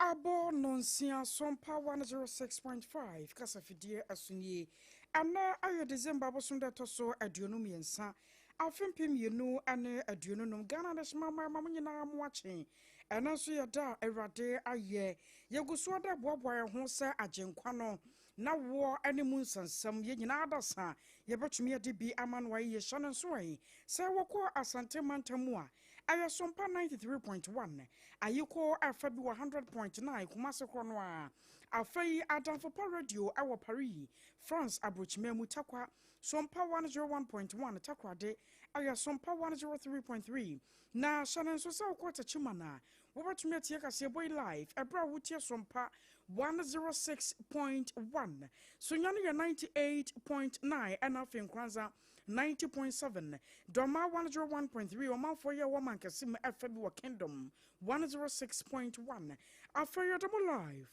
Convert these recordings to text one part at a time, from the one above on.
Abɔ nonsia Sompa 106.5 kasafidie ɛso nie. Ɛnɛ ayɛ December bosom da ɛtɔ so 23, afe 2025. Ghana adehyema mma mo nyinaa mo akye. Ɛno nso yɛ da a Awurade ayɛ. Yɛgu so ada boaboa yɛn ho sɛ Agyenkwa no na woɔ ne mu nsɛnsɛm yɛn nyinaa adasa yɛbɛtumi ade bi ama no ayɛ. Hyɛ no nso ɛ sɛ wɔkɔ Asante mantam mu a, ɛyɛ Sompa 93.1, Ayiko ɛfa bi wɔ 100.9, Kumase korɔ no a. Afei Adamfo Pa Radio ɛwɔ Paris, France aburokyima mu. Takwa, Sompa 101.1, Takorade ɛyɛ Sompa 103.3. Na hyɛ no nso sɛ wokɔ Takyima no a, wobɛtumi atie kaseɛbɔ yi live ɛberɛ a wotie Sompa 106.1. Sonya no yɛ 98.9, ɛna afei Nkranza 90.7, Dɔma 101.3. Ɔmanfoɔ yɛ wɔ mankɛse mu ɛfɛ bi wɔ Kingdom 106.1. Afei yɛde mo live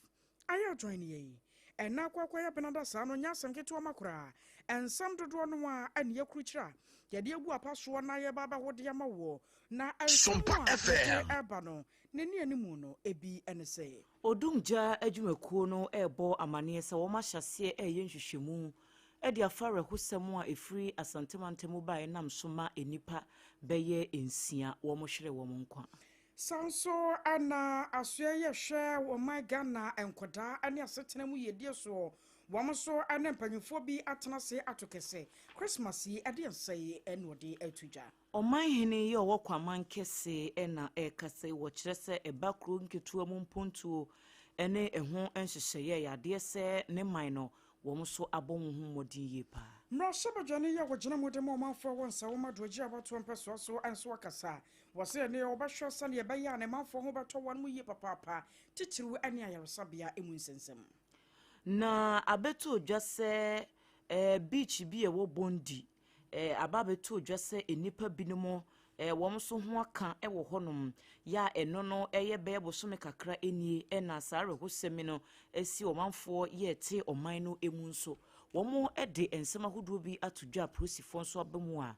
ayɛ adwan ne yɛyi ɛna akɔ yɛ benada saa no nyɛ asɛm ketewa ma koraa. Ɛnsɛm dodoɔ no a ɛne yɛkurukyerɛ a yɛde agu apa soɔ na yɛba bɛhode ama wɔ na ɛnsɛm Sompa a yɛde FM. ɛba no n'ani animu no ebi ɛne sɛ Odumgya adwumakuo no ɛrebɔ amanneɛ sɛ wɔn ahyɛseɛ ɛreyɛ nhwehwɛmu ɛde afa awerɛhosɛm a ɛfiri Asantemantam baeɛ nam so ma nnipa bɛyɛ 6 wɔn hwere wɔn nkwa. Saa nso ɛna asoɛ yɛhwɛ ɔman Ghana nkɔdaa ne asetena mu yiedie soɔ, wɔn nso ne mpanyinfoɔ bi atena ase ato kɛse Christmas yi ɛde nsa yi ɛna ɔde ato dwa. Ɔmanhene yi a ɔwɔ Kwaman Kɛse ɛna ɛrekasa yi, wɔkyerɛ sɛ ɛba kuro nketewa mu mpontuo ɛne ɛho nhyehyɛeɛ yɛ adeɛ sɛ ne man no wɔn nso abɔ wɔn ho mmɔden yie paa. Mmarahyɛbadwani yi a wɔgyina mu de ma ɔmanfoɔ wɔ Nsawam Adoagyiri abatoɔ mpɛsoa so nso akasa. Wɔsɛ ɛne wɔbɛhwɛ sɛneɛ ɛbɛyɛ a ne manfoɔ ho bɛtɔ wɔn mu yie papaapa, titiriw ne ayaresabea mu nsɛnsɛm. Na abɛto dwa sɛ beach bi a ɛwɔ Bondi aba abɛto dwa sɛ nnipa binom wɔn nso ho aka wɔ hɔnom yɛ a ɛno no ɛyɛ bɛyɛ bosome kakra nie ɛna saa awerɛhosɛm no asi. Ɔmanfoɔ yɛ te ɔman no mu nso wɔn de nsɛm ahodoɔ bi ato dwa. Apolisifoɔ nso aba mu a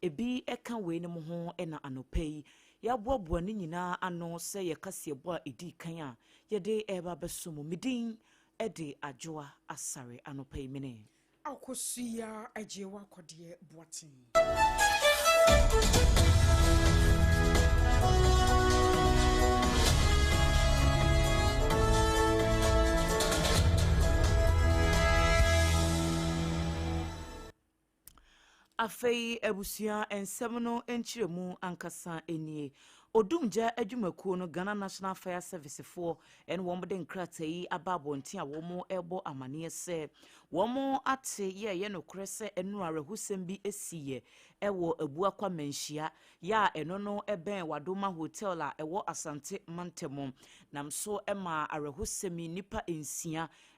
ebi ka wei no ho ɛna anɔpa yi yɛaboaboa ne nyinaa ano sɛ yɛ kaseɛbɔ a ɛdii kan a yɛde ɛreba abɛso mu. Medin ɛde Adwoa Asare. Anɔpa yi mene Akosua Agye Wakɔdeɛ Boaten. Afei abusua, nsɛm no nkyerɛmu ankasa nie. Odumgya adwumakuo no, Ghana National Fire Service foɔ, ɛne wɔn de nkrataa yi aba abɔnten a wɔn rebɔ amanneɛ sɛ wɔn ate yɛɛyɛ nokorɛ sɛ ɛno awerɛhosɛm bi esiiɛ ɛwɔ Abuakwa Manhyia yɛ a ɛno no ɛbɛn Wadoma Hotel a ɛwɔ Asante mantam, nam so ma awerɛhosɛm yi nnipa 6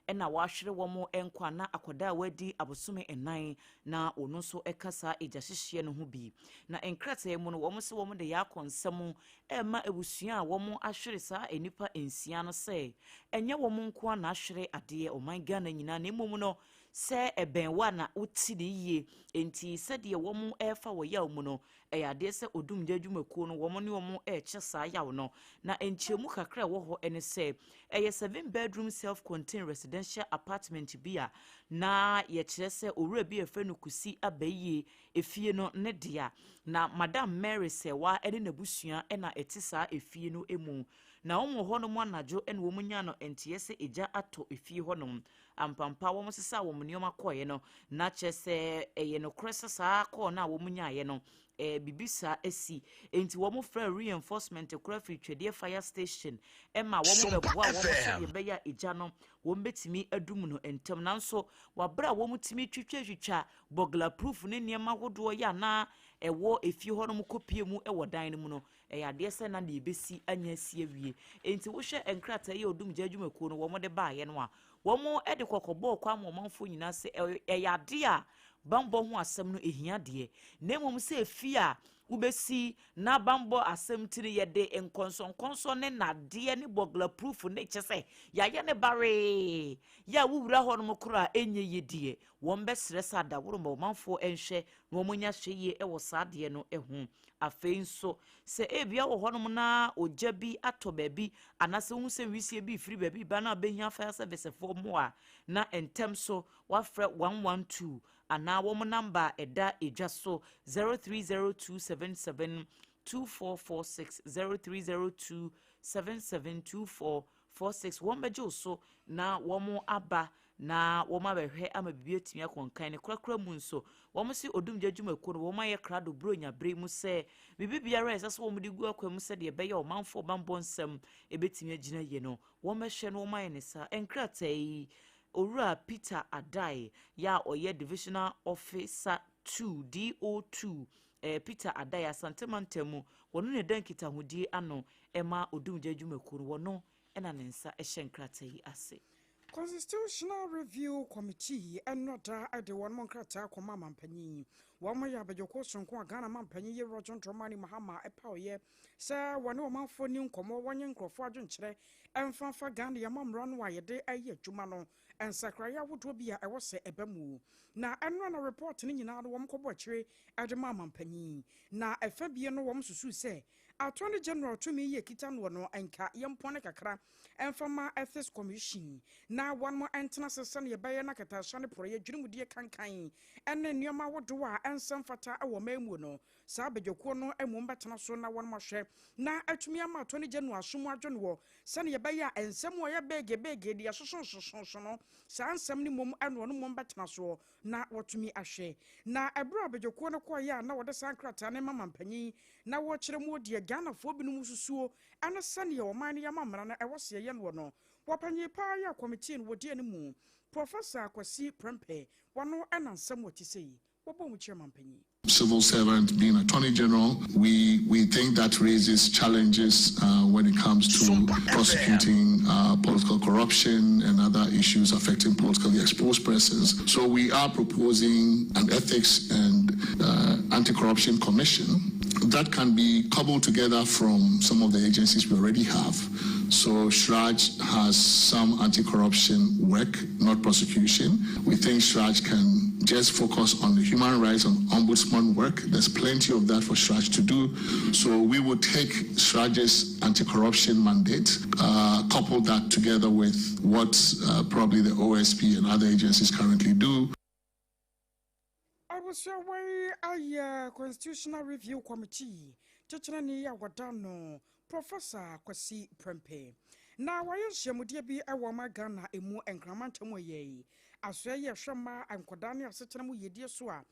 ɛna wɔahwere wɔn nkwa, na akwadaa a wadi abosome 4 na wɔn nso ɛka saa egya hyehyeɛ no ho bi. Na nkrataa mu no, wɔn sɛ wɔn de yɛ akɔ nsɛm ɛma abusua a wɔn ahwere saa nnipa 6 no sɛ ɛnyɛ wɔn nko ara na ahwere adeɛ, ɔman Ghana nyinaa, na mmom no sɛ ɛbɛn wa na wote ne yie. Nti sɛdeɛ wɔn ɛrefa wɔ yaw mu no, ɛyɛ adeɛ sɛ Odumgya adwumakuo no wɔn ne wɔn ɛrekyɛ saa yaw no. Na nkyɛmu kakra a ɛwɔ hɔ ɛne sɛ ɛyɛ seven bedroom self contained residential apartment bi a na yɛkyerɛ sɛ owura bi a yɛfrɛ no Kusi Abayie efie no ne dea, na Madam Mary Sɛwa ne n'abusua na ɛte saa efie no mu. Na wɔn wɔ hɔnom anadwo na wɔn nya no nteɛ sɛ egya atɔ efie hɔnom ampampa. Wɔn sesa wɔn nneɛma kɔɛ no, na kyerɛ sɛ ɛyɛ nokorɛ sɛ saa kɔɔ no a wɔn nyaeɛ no bibi saa asi. Nti wɔn frɛ reinforcement kora firi Twɛdeɛ Fire Station ɛma wɔn bɛboa wɔn sɛdeɛ ɛbɛyɛ a egya no wɔn bɛtumi adum no ntɛm. Nanso wabere a wɔn tumi twitwatwitwa burglar proof ne nneɛma ahodoɔ yɛ anaa ɛwɔ efie hɔnom kɔpie mu ɛwɔ dan no mu no, ɛyɛ adeɛ sɛ na deɛ ebesi anya asi awie. Nti wohwɛ nkrataa yi a Odumgya adwumakuo no wɔn de baayɛ no a, wɔn de kɔkɔbɔɔ kwan ma ɔmanfoɔ nyinaa sɛ ɛyɛ adeɛ a bambɔ ho asɛm no ehia deɛ, na mmom sɛ efie a Wobɛsi na bambɔ asɛm ti no, yɛde nkɔnsɔnkɔnsɔn ne nadeɛ ne burglar proof ne kyɛ sɛ yɛayɛ ne baree yɛ a wowura hɔ nom koraa ɛnyɛ yie deɛ. Wɔn bɛsrɛ sɛ adaworo ma ɔmanfoɔ nhwɛ na wɔn nya hwɛ yie wɔ saa adeɛ no ho. Afei nso, sɛ ebia wɔ hɔnom na ogya bi atɔ baabi anaasɛ wohu sɛ wisie bi firi baabi ba na abɛhia fire service foɔ mo a, na ntɛm so wafrɛ 112 anaa wɔn number a ɛda edwa so, 0302 772446, 0302 772446. Wɔn bɛgye wo so na wɔn aba na wɔn abɛhwɛ ama biribi atumi akɔnkan ne korakora mu. Nso wɔn si odumgya dwumakuo no, wɔn ayɛ krado buronya bere mu sɛ biribi biara a ɛsɛ sɛ wɔn de gu akwan mu sɛdeɛ ɛbɛyɛ ɔmanfoɔ bambɔ nsɛm ebɛtumi agyina yie no, wɔn bɛhwɛ no wɔn ayɛ ne saa. Nkrataa yi, Owura Peter Adai yɛ a ɔyɛ Divisional Officer 2, DO2, Peter Adai, Asantema ntam, wɔn ne da nkitahodie ano ɛma odumgya dwumakuo no, wɔn ɛna ne nsa ɛhyɛ nkrataa yi ase. Constitutional Review Committee ɛnɔda ɛde wɔn mo nkrataa kɔma mampanyin. Wɔn yɛ abadwako sonko a Ghana mampanyin yɛ John Dramani Mahama ɛpa ɔyɛ sɛ wɔne ɔmanfoɔ ni nkɔmmɔ, wɔnyɛ nkurɔfoɔ adwenkyerɛ ɛmfafa Ghana yɛma mmara no a yɛde ɛyɛ adwuma no, nsakraeɛ ahodoɔ bi a ɛwɔ sɛ ɛba mu. Na ɛno na report no nyinaa no wɔn kɔbɔ akyire ɛde ma mampanyin. Na ɛfa bie no, wɔn susu sɛ Attorney General tumi yɛ kita noɔ no, nka yɛmpɔne kakra ɛmfama Ethics Commission na wɔn mo ɛntena se sɛneɛ ɛbɛyɛ na kɛtɛahyɛ ne porɔyɛ dwene kankan ɛne nneɛma ahodoɔ a ɛnsɛm fata ɛwɔ man mu no, saa abadwakuo no mmom bɛtena so na wɔn ahwɛ na atumi ama Attorney General asom adwene sɛneɛ ɛbɛyɛ a nsɛm a ɔyɛ beegebeege deɛ sosonsosonso no, saa nsɛm no mmom ɛno ɔno mmom bɛtena soɔ na wɔtumi ahwɛ. Na ɛberɛ a abadwakuo no kɔɔyɛ a na wɔde saa nkrataa no ma mampanyin na wɔkyerɛ mu deɛ Ghanafoɔ binom susuo ɛne sɛneɛ ɔman no yɛma mmara no ɛwɔ seɛ yɛ noɔ no, wɔpanyin paa yɛ committee no wɔdi anim, Professor Kwasi Prempeh, wɔno ɛna nsɛm wɔ ti sɛ yi wɔbɔ mu kyerɛ mampanyin. Civil servant being Attorney General, we think that raises challenges when it comes to prosecuting political corruption and other issues affecting politically exposed persons. So we are proposing an ethics and anti-corruption commission that can be cobbled together from some of the agencies we already have. So CHRAJ has some anti-corruption work, not prosecution. We think CHRAJ can just focus on the human rights and ombudsman work. There's plenty of that for CHRAJ to do. So we would take CHRAJ's anti-corruption mandate, couple that together with what probably the OSP and other agencies currently do. Abusua, wei ayɛ Constitutional Review Committee kyekyerɛne a wɔda no Professor Kwasi Prempeh na wɔayɛ nhyiamudeɛ bi wɔ ɔma Ghana emu nkrama ntam yɛ yi asoɛ yɛ hwɛ mma nkɔdaa ne asetena mu yiedie so a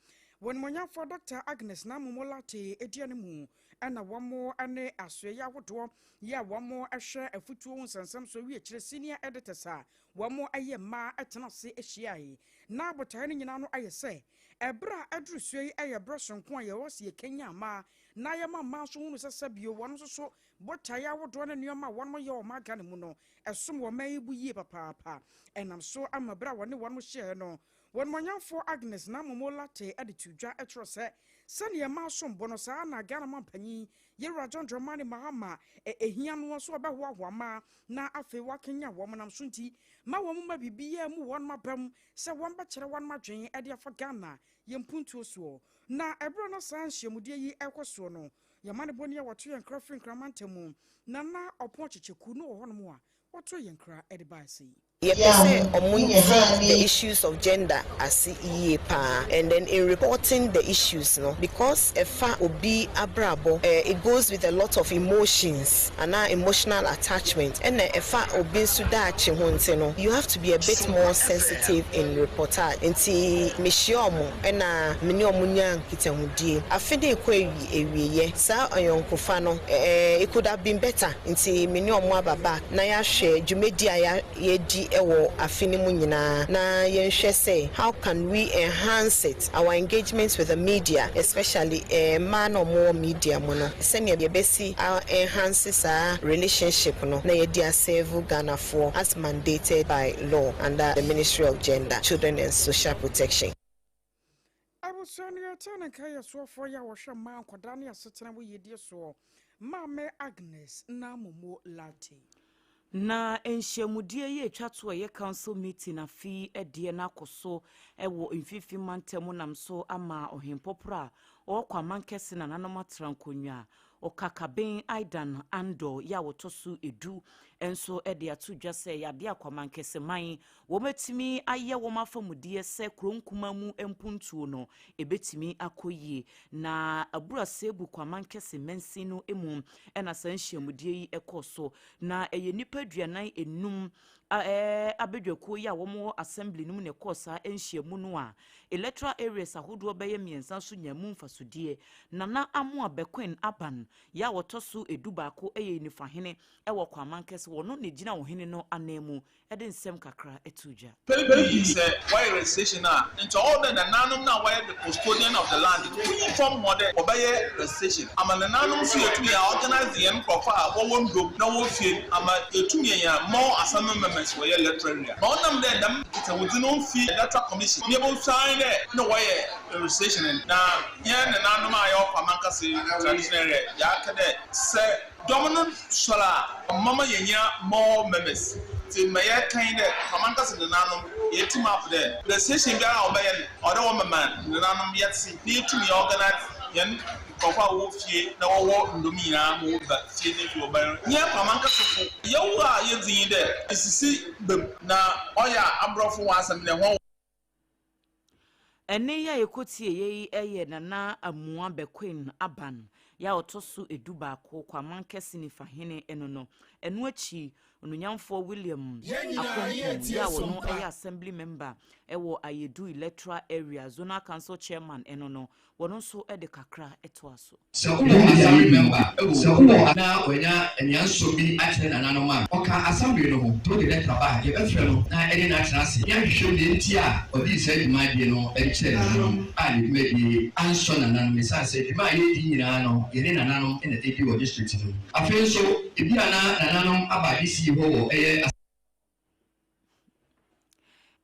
wɔnimonyamfoɔ Dr Agnes Naa Momo Lartey edi ne mu, ɛna wɔn ne asoɛ yi ahodoɔ yɛ a wɔn hwɛ afutuo ho nsɛnsɛm so wie kyerɛ senior editors a wɔn yɛ mmaa tena ase ahyia yi. Na botaeɛ no nyinaa no ayɛ sɛ ɛberɛ a ɛduru suo yi yɛ berɛ sonko a yɛwɔ sɛ yɛkanya mmaa na yɛma mmaa nso hunu sɛ sɛbio wɔn nso so botaeɛ ahodoɔ ne nneɛma a wɔn yɛ wɔ ɔman Ghana mu no ɛsom wɔ man yi bu yie papaapa. Ɛnam so ama berɛ a wɔne wɔn hyiaeɛ no, wɔn mɔnyamfoɔ Agnes Naa Momo Lartey de to dwa kyerɛ sɛ sɛnea mmaa som bo no, saa na Ghana mampanyin yɛwura John Dramani Mahama ɛhia no nso ɔbɛhoahoa mmaa na afei wakenya wɔn nam so, nti ma wɔn ma biribiara mu wɔn abam sɛ wɔn bɛkyerɛ wɔn adwene de afa Ghana yɛn mpuntuo soɔ. Na ɛberɛ no saa nhyiamudeɛ yi ɛkɔ soɔ no, yɛma ne bɔne a wɔto yɛn nkra firi nkrama ntamu Nana Ɔpɔn Kyekyɛku no wɔ hɔnom a wɔto yɛn nkra de baa sɛ yi. Yɛpɛ sɛ ɔmo nti the issues of gender ase yie paa, and then in reporting the issues no, because ɛfa obi abrabɔ, it goes with a lot of emotions anaa emotional attachment, ɛna ɛfa obi nso daakye ho, nti no you have to be a bit more sensitive in reportage. Nti mehyia ɔmo ɛna me ne ɔmo nya nkitahodie. Afe de kɔ awieyɛ, saa ɔyɔnkofa no, it could have been better, nti me ne ɔmo aba back na yɛahwɛ dwumadi a yɛdi ɛwɔ afe no mu nyinaa na yɛnhwɛ sɛ how can we enhance it, our engagement with the media, especially mmaa na ɔmo wɔ media mu no, sɛnea yɛbɛsi enhance saa relationship no na yɛde aserve Ghanafoɔ as mandated by law under the Ministry of Gender, Children and Social Protection. Abusua no. yɛte ne nka yɛ soɔfoɔ yɛ a wɔhwɛ mmaa, nkwadaa ne asetena wɔ yiedie soɔ, Maame Agnes Naa Momo Lartey. Na nhyiamudie yi atwa to a ɛyɛ council meeting afi deɛ no akɔ so wɔ Mfimfini Mantam, nam so ama ɔhempɔporɔ a ɔwɔ Kwaman Kɛse nananom atra nkonnwa, Ɔkakaben Aidan Andor yɛ a wɔtɔ so 10 nso de ato dwa sɛ yadeɛ a Kwaman Kɛse man wɔmatumi ayɛ wɔn afamudeɛ sɛ kuro nkuma mu mpuntuo no ɛbɛtumi akɔ yie. Na Abura Sebu Kwaman Kɛse mansin no mu ɛna saa nhyiamudie yi ɛkɔ so, na ɛyɛ nnipa 45 abadwakuo yi a wɔwɔ assembly no mu na ɛkɔɔ saa nhyiamu no a electoral areas ahodoɔ bɛyɛ mmiɛnsa nso nya mu mfasodie. Nana Amoa Bɛkwen Aban yɛ a wɔtɔ so 11 yɛ nifahene ɛwɔ Kwaman Kɛse, wɔno na gyina ɔhene no anan mu de nsɛm kakra to dwa. Pɛn pii sɛ wɔyɛ registration a, nti ɔwɔ dɛ nananom na wɔyɛ the custodian of the land no form hɔ dɛ wɔbɛyɛ registration ama nananom nso yɛtumi yɛ organize yɛn nkurɔfo a wɔwɔ ndom na wɔwɔ fie ama yɛtumi yɛn more assembly members wɔyɛ electoral area. Ma ɔnam dɛ dɛm nkitahudzi no mfi Electoral Commission ne yɛbɛsuan dɛ na wɔyɛ registration, na yɛn nananom a yɛwɔ Kwamankase traditional area yɛaka dɛ sɛ dɔm no sɔrɔ a, ɔmama yɛnya more members. Nti ma yɛkan dɛ Kwamankase nananom yɛteam up dɛ registration biara a wɔbɛyɛ no, ɔwɔ dɛ wɔmama nananom yɛte na yɛtum yɛ organize yɛn nkurɔfo a wɔwɔ fie na wɔwɔ ndom nyinaa ma wɔba fie ne fie wɔbɛyɛ. Nyɛ Kwamankasefo yɛwo a yɛdzi yi dɛ esisi bam na ɔyɛ a aborɔfo wɔn asɛm dɛ hɔn. Ɛne yi a yɛkɔtie yɛ yi yɛ Nana Amoa Bɛkwen Aban yɛ a ɔtɔ so 11, Kwaman Kɛse nifahene no. Ɛno akyi, Onunyamfoɔ William Akompɔn yɛ a wɔno yɛ assembly member ɛwɔ Ayedu electoral area, zonal council chairman no, wɔno nso de kakra toa so. Sɛ wowɔ assembly member ɛwɔ sɛ wowɔ na wanya anianso bi akyerɛ nananom a ɔka assembly no ho, nti wode letter ba a, yɛbɛfrɛ no na ɛne no atena ase ne ahwehwɛ deɛ nti a ɔdii saa dwumadie no de kyerɛ nananom a ne dwumadie ansɔ nananom, ɛsiane sɛ dwuma a yɛdi nyinaa no, yɛne nananom na ɛdi wɔ district no mu. Afei nso, ebi a na nananom aba adesii hɔ wɔ ɛyɛ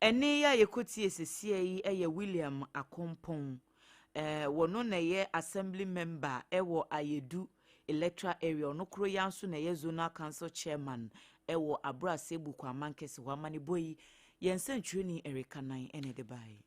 Ɛne yi a yɛkɔtie sesia yi yɛ William Akompɔn. Wɔno na ɛyɛ assembly member ɛwɔ Ayedu electoral area. Ɔno koro yi nso na ɛyɛ zonal council chairman ɛwɔ Abrasɛbu Kwaman Kɛse hɔ. Amanebɔ yi, yɛn nsɛntwerɛni Erika Nan ɛna ɛde baeɛ.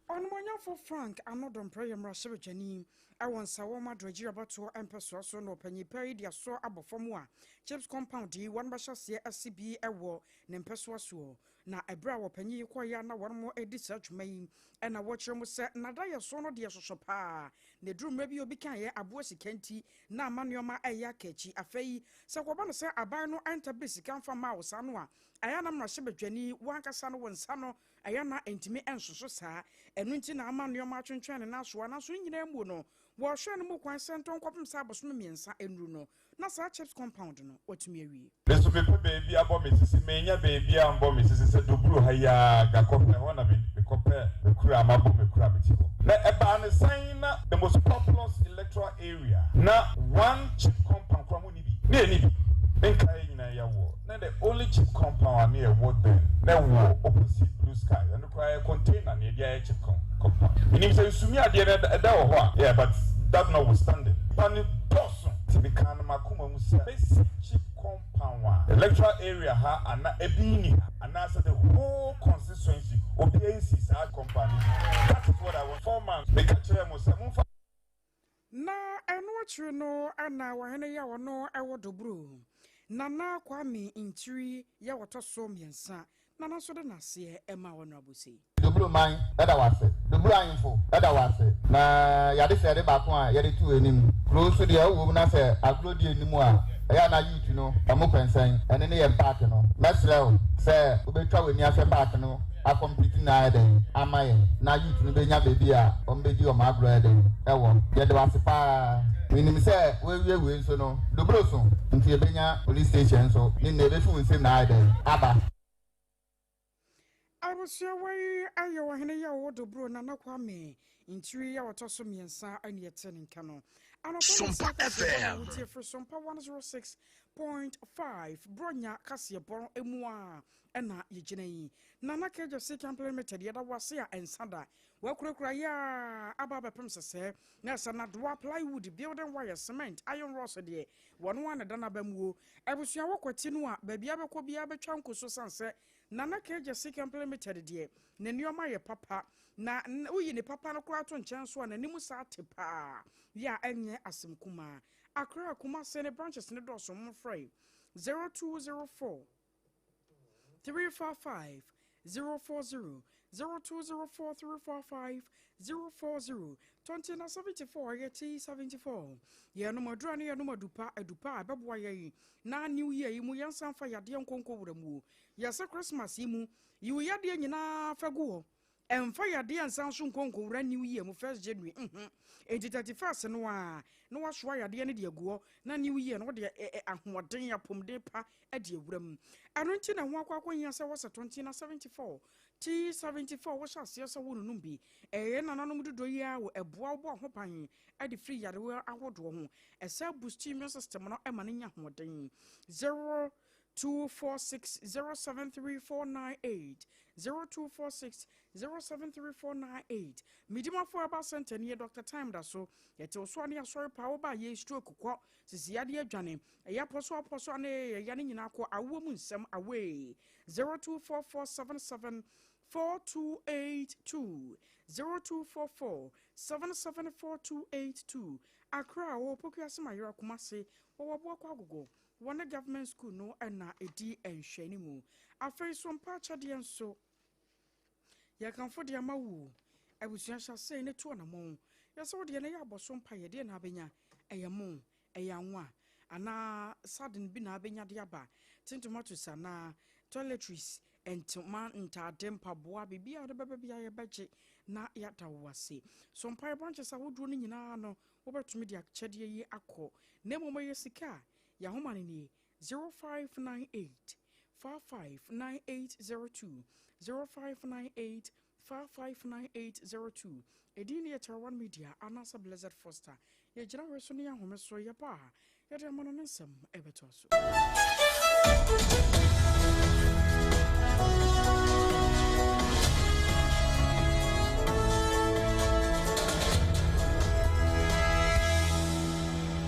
Ɔnomonyafo Frank Annoh-Dompreh yɛ mmarahyɛbadwani ɛwɔ Nsawam Adoagyiri abatoɔ mpɛsoa so, na ɔpanyin pa yi de asɔ abɔ fam a CHPS compound yi wɔn bɛhyɛ aseɛ ase bi ɛwɔ ne mpɛsoa soɔ. Na ɛberɛ a wɔpanyin yi kɔeɛ a na wɔn mo adi saa dwuma yi, ɛna wɔkyerɛ mu sɛ nadayɛ so no deɛ soso paa, na ɛduru mmerɛ bi obi kaeɛ aboa sika nti na ama nneɛma ɛyɛ aka akyi. Afei sɛ kɔba no sɛ aban no ɛntabere sika mfa maa wo saa no a, ɛyɛ na mmarahyɛbadwani wankasa no wo nsa no ɛyɛ na ntumi nsoso saa. Ɛno nti na ama nneɛma atwentwɛn ne nan soa. Nanso ne nyinaa mu no, wɔhwɛ no mu kwan sɛ ntɔn kɔpem saa abosome 3 nnuru no na saa CHPS compound no watumi awie. Me nso mepɛ baabi abɔ me sisi, menya baabi a mbɔ me sisi sɛ Doburo ha yi a gakɔpɛ hɔ na mekɔpɛ me kura mabɔ me kura me ti hɔ. Na ɛbaa ne sɛn na the most populous electoral area na one CHPS compound kora mo ni bi ne yɛ ni bi? Menkae nyinaa yɛwɔ na the only CHPS compound a ne yɛwɔ then na ɛwɔ opposite Blue Sky. Ɛno koraa yɛ container na yɛde ayɛ CHPS compound. Menim sɛ nsumi adeɛ no ɛda wɔ hɔ a, yeah, but that notwithstanding, pa ne dɔso nti meka no makoma mu sɛ mɛsi CHPS compound a electoral area ha ana ebi ni ha anaasɛ the whole constituency obiara nsi saa compound no bi. That is what I want. 4 months meka kyerɛ mo sɛ momfa. Na ɛno akyiri no, ana wɔhene yɛ ɔno ɛwɔ Doburo, Nana Kwame Nkyiri yɛ wɔtɔ so 3, nana nso de n'aseɛ ɛma wɔn abose. Doburo man ɛda wase, Doburo ahemfo ɛda wase, na yɛade sɛ yɛde baako a yɛde to anim kuro nso deɛ ɔwɔ mu na sɛ agorɔ di anim a, ɛyɛ ana youth no ɔmo pɛnsɛn ɛne ne yɛn park no. Mɛsrɛ wo sɛ wobɛtwa w'ani ahwɛ park no acomplete na ayɛ dɛn ama yɛn na youth no bɛnya baabi a ɔmo bɛdi ɔmo agorɔ yɛ dɛn ɛwɔ. Yɛde wase paa. Menim sɛ wɔawie wei nso no, Doburo so nti yɛbɛnya police station nso ne nna ɛbɛfi wo nsam na ayɛ dɛn aba. Abusuawa yi ayɛ ɔhene yɛ ɔwɔ Doburo, Nana Kwame Nkyiri yɛ wɔtɔ so 3 ɛne ɛte ne nka no. Sompa FM. Wotie firi Sompa. Point 5 Bronya kaseɛbɔ mu a ɛna yɛgyina yi. Nana Kegyesi Company Limited, yɛda wo ase a ɛnsa da. Wakurakura yɛ a aba abɛpem sɛsɛɛ na ɛsɛ nadoa, plywood, building wire, cement, iron rods deɛ wɔno a na da n'aba mu o. Abusua, wɔkwati no a baabi abɛkɔ biara bɛtwa nko so san sɛ Nana Kegyesi Company Limited deɛ ne nneɛma yɛ papa, na woyi ne papa no koraa to nkyɛn so a, n'anim saa te paa yɛ a ɛnyɛ asɛm kumaa. Accra, Kumase ne branches ne dɔɔso. Momfrɛ 0204 355 040, 0204 355 040. 20 na 74 yɛ T 74. Yɛnom adura ne yɛnom adupa adupa a ɛbɛboa yɛn na New Year yi mu yɛnsan fa yadeɛ nkonko wura mu o. Yɛsɛ Christmas yi mu yiwo yadeɛ nyinaa fa gu hɔ, ɛmfa yadeɛ nsan so nkonkowura New Year mu 1st January. Enti 31st no a na wasoa yadeɛ no de agu hɔ na New Year no wode ahoɔden apɔmuden pa de awura mu. Ɛno nti na ho akɔ akɔhia sɛ wɔsɛ 20 na 74 T 74. Wɔhyɛ aseɛ sɛ wononum bi, ɛyɛ nananom dodoɔ yi a wɔ ɛboa wobɔ ho ban de firi yarewa ahodoɔ ho, ɛsɛ boost immune system no ɛma no nya ahoɔden. 0246 073498, 0246 073498. Midimafo Aba Center nie. Dr Time da so yɛtew so ne asɔre pa woba yɛ stroke kɔ sisi yadeɛ adwane, ɛyɛ apɔso apɔso ane yɛya ne nyinaa kɔ, awoɔ mu nsɛm away. 0244 77 4282, 0244 774282. Accra wɔ Pokuase Mayera, Kumase wɔwɔ Boakɔ Agogo, wɔne government school no ɛna ɛdi nhwɛni mu. Afei so mpa akyɛdeɛ nso yɛkamfo de ama wo. Abusua, hyɛ ase ne to anammɔn. Yɛsɛ wo deɛ no yɛ abɔ so mpa yɛdeɛ na abɛnya ɛyɛ mo, ɛyɛ anwa anaa sardine bi na abɛnya de aba, tin tomatoes anaa toiletries, ntoma, ntaade, mpaboa, biribiara de bɛbɛ bia yɛbɛgye na yɛada wo ase. So mpae branches ahodoɔ no nyinaa no wobɛtumi de akyɛdeɛ yi akɔ, na mmom ɛyɛ sika a yɛahoma no nie: 0598 559802, 0598 559802. Ɛdin ne yɛ Tarawan Media anaasɛ Blessed Foster. Yɛgyina wei so ne yɛahome so, yɛba a yɛde ama no ne nsɛm ɛbɛtoa so.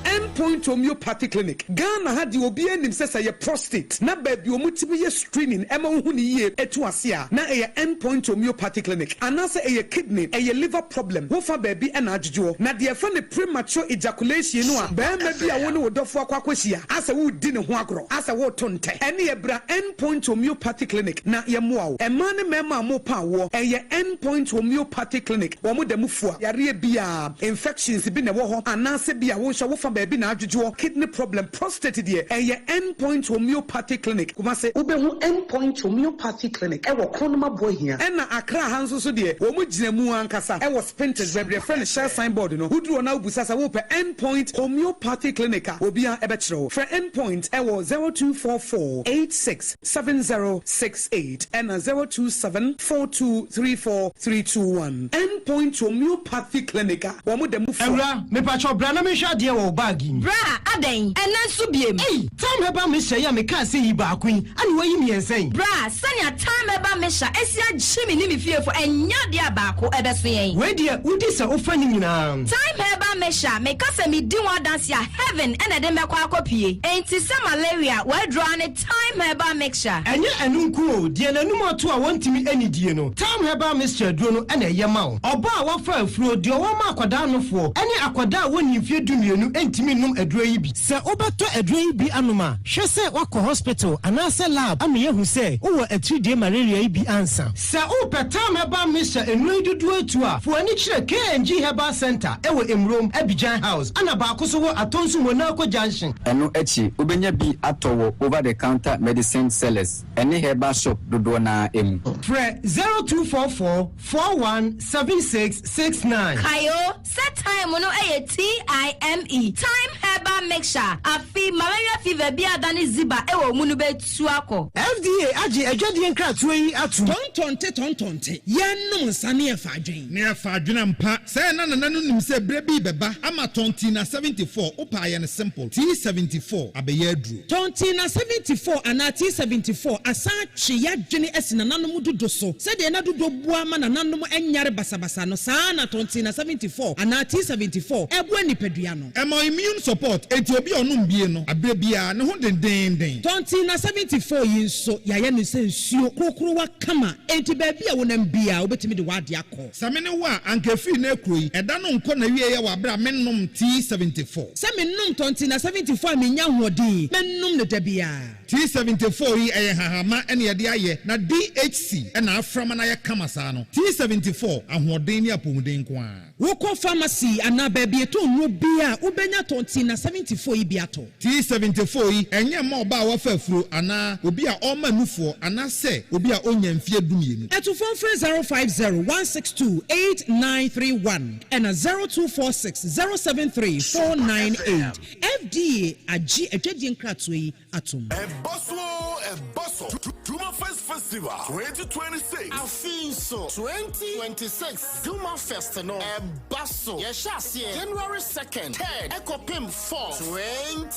Endpoint Homeopathy Clinic Ghana ha deɛ, obi anim sɛ sɛ yɛ prostate na baabi ɔmo tumi yɛ screening ɛma wohu ne yie etu ase a, na ɛyɛ Endpoint Homeopathy Clinic, anaasɛ ɛyɛ kidney, ɛyɛ liver problem, wofa baabi ɛna adwodwoɔ, na deɛ ɛfɛ ne premature ejaculation no a, bɛrima bi a wo ne wo dɔfo akɔ akɔhyia asɛ wodi ne ho agorɔ asɛ woto ntɛ, ɛne ɛbra Endpoint Homeopathy Clinic na yɛmmoa wo. Mmaa ne mmarima a mopa awoɔ, ɛyɛ Endpoint Homeopathy Clinic. Wɔn da mu fua yareɛ biara, infections bi na ɛwɔ hɔ anaasɛ bi a wo nso wofa baabi na adwodwoɔ, kidney problem, prostate deɛ, ɛyɛ Endpoint Homeopathy Clinic. Kumase, wobɛhu Endpoint Homeopathy Clinic ɛwɔ Kronum Aboahia, ɛna Accra ha nso so deɛ, wɔn gyina mu ankasa ɛwɔ Spintex, baabi yɛfrɛ no Shell signboard no. Woduru hɔ na wobusa sɛ wopɛ Endpoint Homeopathy Clinic a, obiara ɛbɛkyerɛ wo. Frɛ Endpoint ɛwɔ 0244 86 7068 ɛna 027 4234 321. Endpoint Homeopathy Clinic a wɔn da mu fua. Awura, mepakyɛw bra na menhwɛ adeɛ wɔ wo bag yi mu. Bra, adɛn? Ɛnɛ nso biem? Ei, Time Herbal Mixture yi a mekaa sɛ yi baako yi, ane wayi mmiɛnsa yi. Bra, sɛnea Time Herbal Mixture esi agye me ne me fiefo, ɛnyɛ adeɛ a baako ɛbɛso yɛn. Wei deɛ, wodi sɛ wofa ne nyinaa. Time Herbal Mixture, meka sɛ medi ho adanse a, heaven ɛna ɛde mɛkɔ akɔpie. Enti sɛ malaria, wɔaduro ne Time Herbal Mixture. Ɛnyɛ ɛno nko o, deɛ n'anum ato a wɔntumi anidie no, Time Herbal Mixture aduro no ɛna ɛyɛ ma wo. Ɔbaa a wafa afuro, deɛ ɔwɔ ma akwadaa nofoɔ, ɛne akwadaa a wɔnni mfeɛ 12 ntumi nnom aduro yi bi. Sɛ wobɛtɔ aduro yi bi anom a, hwɛ sɛ woakɔ hospital anaasɛ lab ama yɛahu sɛ wowɔ atiridie malaria yi bi ansa. Sɛ wopɛ Time Herbal Mixture nnuro yi dodoɔ atu a, fo ani kyerɛ KNG Herbal Center ɛwɔ Emurom, Abidjan House, ɛna baako so wɔ Atonsu Monaco Junction. Ɛno akyi, wobɛnya bi atɔ wɔ over the counter medicine sellers ɛne herbal shop dodoɔ no ara mu. Frɛ 0244 41 76 69. Kae o sɛ time no yɛ TIME, Time. Herbal Mixture. Afei malaria fever bi a adane ziba wɔ wo mu no bɛtu akɔ. FDA agye adwadie nkratoɔ yi atom. Tɔntɔnte tɔntɔnte, yɛnnom nsa ne yɛfa adwen. Ne yɛfa adwen ampa. Sɛɛ na nana no nim sɛ berɛ bi rebɛba ama Tɔntina 74, wopɛ a yɛ no simple, T74 abɛyɛ aduro. Tɔntina 74 anaa T74 asan atwe y'adwene asi nananom dodo so. Sɛdeɛ na dodo boa ma nananom nyare basabasa no, saa ara na Tɔntina 74 anaa T74 boa nipadua no. Ɛma immune support, enti obi a ɔnom bie no, aberɛ biara, ne ho dendeenden. Tɔntina 74 yi nso, yɛayɛ no sɛ nsuo korokorowa kama, enti baabi a wonam biara, wobɛtumi de w'adeɛ akɔ. Sɛ me ne wo a, anka ɛfiri nnɛ rekuro yi, ɛda no nkɔ n'awieeɛ wɔ aberɛ a mennom T74. Sɛ menom Tɔntina 74 a mennya ahoɔden, mɛnom no da biara. T74 yi ɛyɛ nhahamma na yɛde ayɛ na DHC na afra ma no ayɛ kama saa no. T74, ahoɔden ne apɔmuden nko ara. Wokɔ pharmacy anaa baabi yɛtɔn nnuro biara a, wobɛnya Tɔntina 74 yi bi atɔ. T74 yi, ɛnyɛ mma ɔbaa a wafa afuro anaa obi a ɔrema nufoɔ anaasɛ obi a ɔnnya mfeɛ dumienu. Atufoɔ mfrɛ 050 162 8931 ɛna 0246 073 498. FDA agye adwadie nkratoɔ yi atom. Ɛba so oo, ɛba so! Duma Fest Festival 2026. Afei nso, 2026 Duma Fest no ɛba so. Yɛhyɛ aseɛ January 2nd, 3rd ɛkɔpem 4th,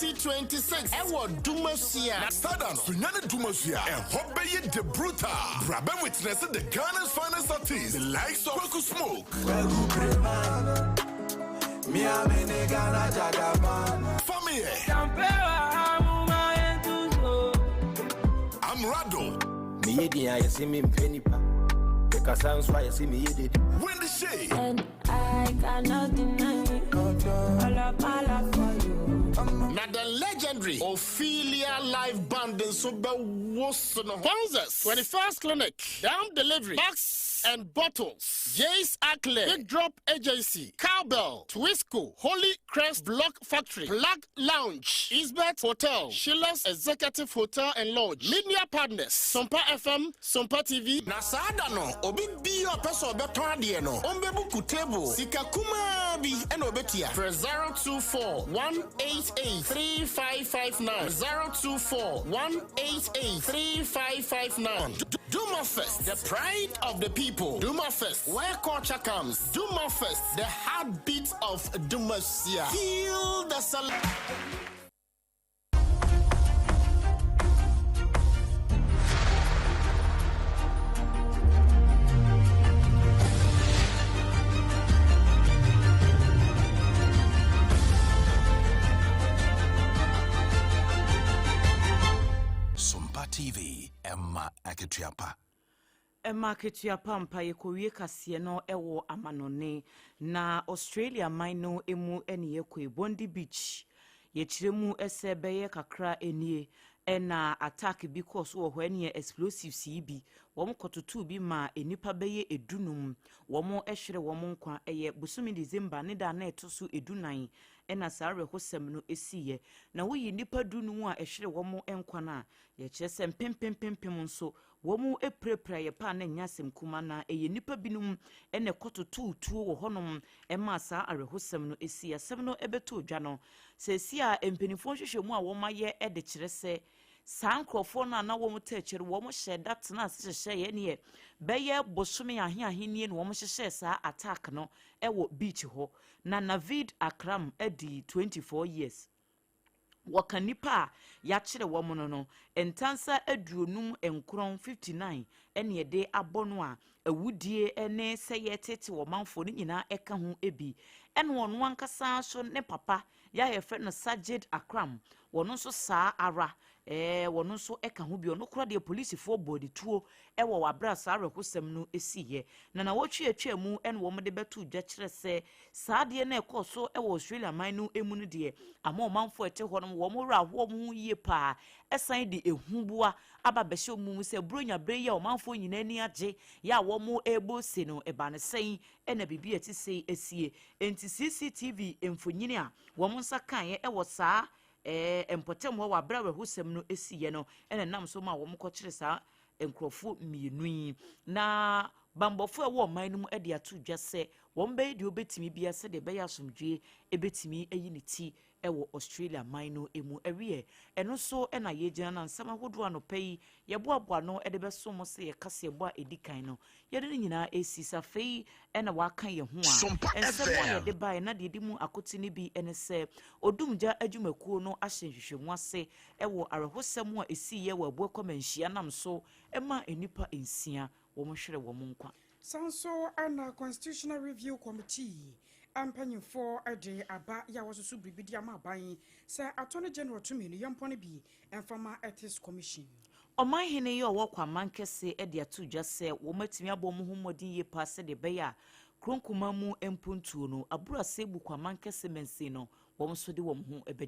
2026 ɛwɔ Dumasua. Sada no, Sunyani Dumasua, ɛhɔ bɛyɛ de brutal. Bra bɛ witness the Ghana's finest artists, the likes of Kwaku Smoke. Kwaku Breman, me a me ne Ghana Jagaban. Fameye. Amrado. Meyɛ din a yɛse mempɛ nipa. Mekasa nso a yɛse meyɛ dede. Wendy Shay. And I cannot deny it. All of my love for you. Na the legendary Ophelia Live Band nso bɛwoso no. Sponsors, 21st Clinic, Dam Delivery, Box and Bottles, Jace Ackley, Big Drop Agency, Cowbell, Twisco, Holy Crest Block Factory, Plug Lounge, Isbet Hotel, Sheila's Executive Hotel and Lodge, Media Partners, Sompa FM, Sompa TV. Na saa da no, obi biara a ɔpɛ sɛ ɔbɛtɔn adeɛ no, ɔmbɛbuku table. Sika kumaa bi na ɔbɛtua. Frɛ 024 188 3559, 024 188 3559. Duma Fest, the pride of the people. Duma Fest, where culture comes. Duma Fest, the heartbeat of Dumasia. Feel the celebration. Sompa TV, ɛma akatua pa. Ɛma akatua pa mpa yɛkɔwie kaseɛ no wɔ amanɔne na Australia man no mu ne yɛkɔe Bondi Beach yɛkyerɛ mu sɛ bɛyɛ kakra nie ɛna attack bi kɔɔ so wɔ hɔ ɛneɛ explosives yi bi wɔn kɔtotoo bi maa nnipa bɛyɛ edunum wɔn hwere wɔn nkwa ɛyɛ bosome December ne da na ɛto so edunan ɛna saa awerɛhosɛm no esiiɛ na woyi nnipa dunum a ɛhwere wɔn nkwa no a yɛkyerɛ sɛ mpempempempem nso Wɔapirapira yɛn paa na ɛnyɛ asɛm kumaa na ɛyɛ nnipa binom na ɛkɔtotoo tuo wɔ hɔnom maa saa awerɛhosɛm no sii. Asɛm no bɛtɔɔ dwa no, seesei a mpanimfoɔ nhwehwɛmu a wɔayɛ de kyerɛ sɛ saa nkurɔfoɔ no a na wɔtaa akyire no, wɔhyɛɛ da tenaa ase hyehyɛeɛ ɛneɛ bɛyɛ bosome ahe ahe nie na wɔhyehyɛɛ saa attack no wɔ beach hɔ. Na Naveed Akram adi 24 years. Wɔka nnipa a yɛakyere wɔn no no, ntansa 59, 59, na yɛde abɔ no a awudie ne sɛ yɛreteetee ɔmanfoɔ no nyinaa ka ho bi. Ɛna ɔno ankasa nso ne papa yɛ a yɛfrɛ no Sajid Akram, wɔn nso saa ara, ɛɛ wɔn nso ka ho bi. Ɔno koraa deɛ polisifoɔ bɔɔ ne tuo wɔ aberɛ a saa awerɛhosɛm no siiɛ. Na nawɔtwe a atwa mu na wɔde bɛtoo dwa kyerɛ sɛ Saa adeɛ no a ɛkɔɔ so wɔ Australia man no mu no deɛ, ama ɔmanfoɔ a ɛte hɔ no wɔn werɛ aho wɔn ho yie paa, ɛsan de ehuboa aba abɛhyɛ wɔn mu sɛ Buronya berɛ yi a ɔmanfoɔ nyinaa ani agye yɛ a wɔrebɔ ose no, ɛbaa no sɛn na biribi a ɛte sei asie? Enti CCTV mfonini a wɔn nsa kaeɛ wɔ saa ɛɛ mpɔtam hɔ wɔ aberɛ a awerɛhosɛm no siiɛ no na ɛnam so maa wɔkɔkyere saa nkurɔfoɔ mmienu yi. Na bammɔfoɔ a ɛwɔ ɔman no mu de ato dwa sɛ wɔbɛyɛ deɛ wɔbɛtumi biara sɛdeɛ ɛbɛyɛ asomdwoeɛ bɛtumi ayi ne ti Ɛwɔ Australia man no mu ɛwiɛ ɛno nso ɛna yɛgyina na nsɛm ahodoɔ anɔpa yi yɛboaboa no ɛde bɛso mo sɛ yɛka sɛ a ɛdi kan no yɛde no nyinaa ɛsi sɛ afei ɛna waka yɛn ho a nsɛm a yɛde baeɛ na deɛ ɛdi mu akote no bi ɛne sɛ Odumgya adwumakuo no ahyɛ nhwehwɛmu ase ɛwɔ awerɛhosɛm a ɛsiiɛ wɔ Abuakwa Manhyia nam so ɛma nnipa 6 wɔn hwere wɔn nkwa. San so ɛna Constitutional Review Committee mpanyinfoɔ de aba yɛ a wɔsoso biribi de ama aban sɛ Attorney General tumi no yɛmpɔ no bi ɛmfama Ethics Commission. Ɔmanhene yi a ɔwɔ Kwaman Kɛse de ato dwa sɛ wɔn atumi abɔ wɔn ho mmɔden yie paa sɛdeɛ ɛbɛyɛ a kuro nkuma mu mpuntuo no aburo ase bu Kwaman Kɛse mansin no wɔn nso de wɔn ho bɛgye.